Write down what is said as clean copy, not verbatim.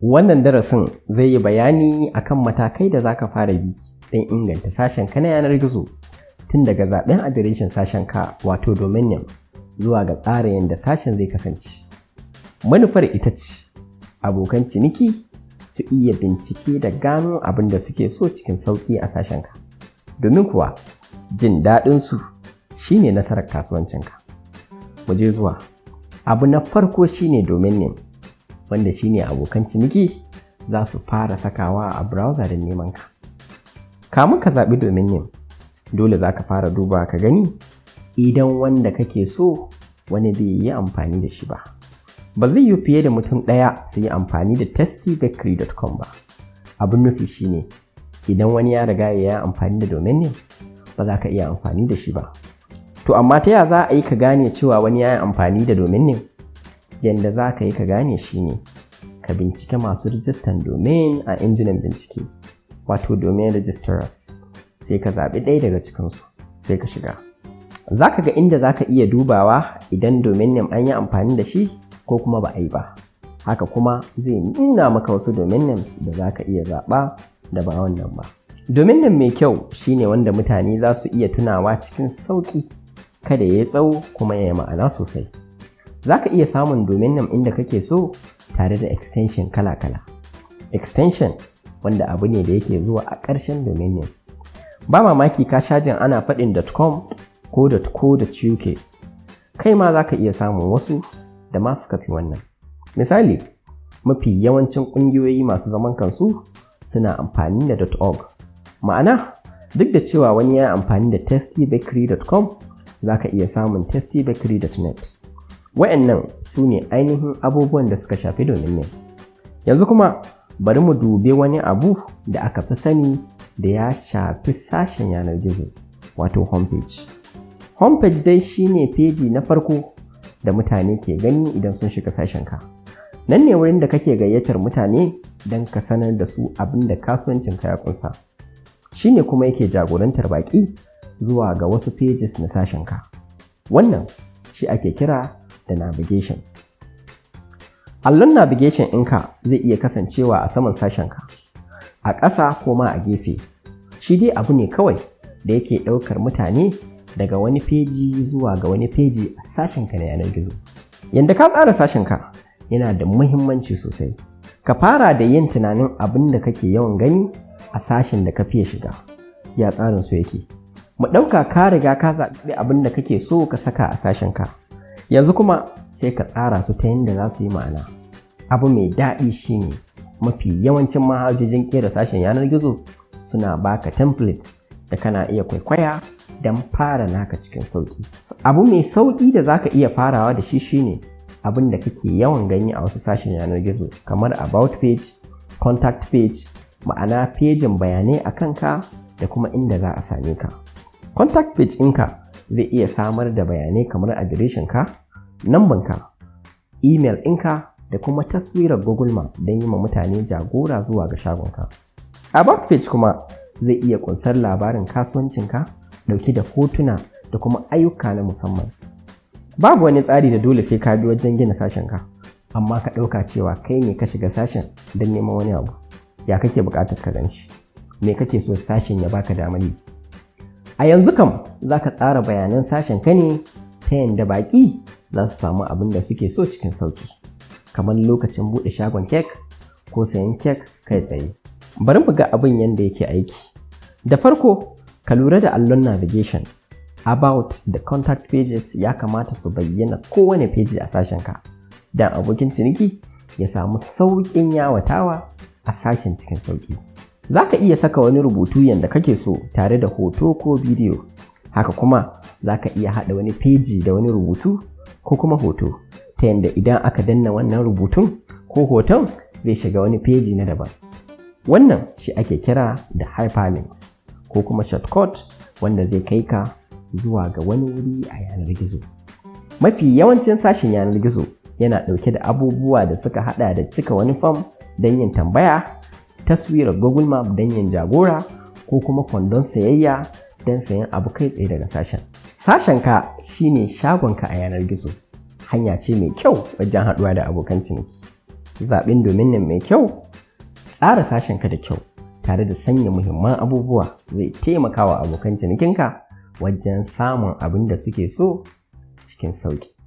Wannan darasin zai yi bayani akan matakai da za ka fara bi don inganta sashenka na yanar gizo, tun daga zaɓen adireshin sashenka, wato domain name, zuwa ga tsara yadda sashen zai kasance. Manufar ita ce abokan ciniki su iya bincike da gano abin da suke so cikin sauƙi a sashenka. Domin kuwa jin daɗinsu shine nasarar kasuwancinka. Mu je zuwa. Abu na farko shine domain name, wanda shine abokan ciniki za su fara sakawa a browser don neman ka. Kamun ka zaɓi domain name, dole za ka fara duba ka gani idan wanda kake so wani bai yi amfani da shi ba. Ba zai yi fiye da mutum ɗaya su yi amfani da tastybakery.com ba. Abin nufi shine idan wani ya riga ya yi amfani da domain name, ba za ka iya amfani da shi ba. To amma ta ya za a yi ka gane cewa wani ya yi amfani da domain name? Yanda za ka yi ka gane shi ne ka bincike masu rijistan domain a injinan bincike, wato domain registrars, sai ka zaɓi ɗaya daga cikinsu, sai ka shiga. Za ka ga inda za ka iya dubawa idan domain name an yi amfani da shi ko kuma ba a yi ba. Haka kuma zai nuna maka wasu domain names da za ka iya zaɓa da ba wannan ba. Domain name mai kyau shine wanda mutane za su iya tunawa cikin sauƙi, kada ya yi tsawo kuma ya yi ma'ana sosai. Za ka iya samun domain name inda kake so tare da extension kala-kala. Extension wanda abu ne da yake zuwa a ƙarshen domain name. Ba mamaki ka sha jin ana faɗin .com ko .co.uk. Kai ma za ka iya samun wasu da ma suka fi wannan. Misali, mafi yawancin ƙungiyoyi masu zaman kansu suna amfani da .org. Ma'ana, duk da cewa wani ya amfani da tastybakery.com, za ka iya samun tastybakery.net. Wa'annan su ne ainihin abubuwan da suka shafi domain name. Yanzu kuma bari mu dubi wani abu da aka fi sani da ya shafi sashen yanar gizo, wato homepage. Homepage dai shine feji na farko da mutane ke gani idan sun shiga sashenka. Nan ne wurin da kake gayyatar mutane don ka sanar da su abin da kasuwancinka ya kunsa. Shine kuma yake jagorantar baƙi zuwa ga wasu pages na sashenka. Wannan shi ake kira da navigation. Allon navigation ɗinka zai iya kasancewa a saman sashenka, a ƙasa ko ma a gefe. Shi dai abu ne kawai da yake ɗaukar mutane daga wani feji zuwa ga wani feji a sashenka na yanar gizo. Yanda ka tsara sashenka yana da muhimmanci sosai. Ka fara da yin tunanin abin da kake yawan gani a sashen da ka fiye shiga. Ya tsarin su yake? Mu ɗauka ka riga ka zaɓi abin da kake so ka saka a sashenka. Yanzu kuma sai ka tsara su ta yadda za su yi ma'ana. Abu mai daɗi shine mafi yawancin manhajojin ƙera sashen yanar gizo suna baka template da kana iya kwaikwaya don fara naka cikin sauƙi. Abu mai sauƙi da za ka iya farawa da shi shine abin da kake yawan gani a wasu sashen yanar gizo, kamar about page, contact page, ma'ana fejin bayanai a kanka da kuma inda za a same ka. Contact page ɗinka zai iya samar da bayanai kamar adireshinka, nambanka, email ɗinka da kuma taswirar Google Map don yi ma mutane jagora zuwa ga shagonka. About page kuma zai iya ƙunsar labarin kasuwancinka ɗauke da hotuna da kuma ayyuka na musamman. Babu wani tsari da dole sai ka bi wajen gina sashenka, amma ka ɗauka cewa kai ne ka shiga sashen don neman wani abu. Ya kake buƙatar ka gan shi? Me kake so sashen ya baka damar yi? A yanzu kam za ka tsara bayanan sashen ka ne ta yanda baƙi za su samu abin da suke so cikin sauƙi, kamar lokacin buɗe shagon kek ko sayan kek kai tsaye. Bari mu ga abin yadda yake aiki. Da farko, ka lura da allon navigation. About da contact pages ya kamata su bayyana kowane page a sashenka, don abokin ciniki ya samu sauƙin yawatawa a sashen cikin sauƙi. Za ka iya saka wani rubutu yadda kake so tare da hoto ko bidiyo. Haka kuma za ka iya haɗa wani feji da wani rubutu ko kuma hoto, ta yadda idan aka danna wannan rubutun ko hoton, zai shiga wani feji na daban. Wannan shi ake kira da hyperlinks ko kuma shortcut wanda zai kai ka zuwa ga wani wuri a yanar gizo. Mafi yawancin sashen yanar gizo yana ɗauke da abubuwa da suka haɗa da cika wani fam don yin tambaya, taswirar Google Map don yin jagora, ko kuma kwandon sayayya don sayan abu kai tsaye daga sashen. Sashenka shine shagonka a yanar gizo. Hanya ce mai kyau wajen haɗuwa da abokan ciniki. Zaɓen domain name mai kyau, tsara sashenka da kyau tare da sanya muhimman abubuwa zai taimaka wa abokan cinikinka wajen samun abin da suke so cikin sauƙi.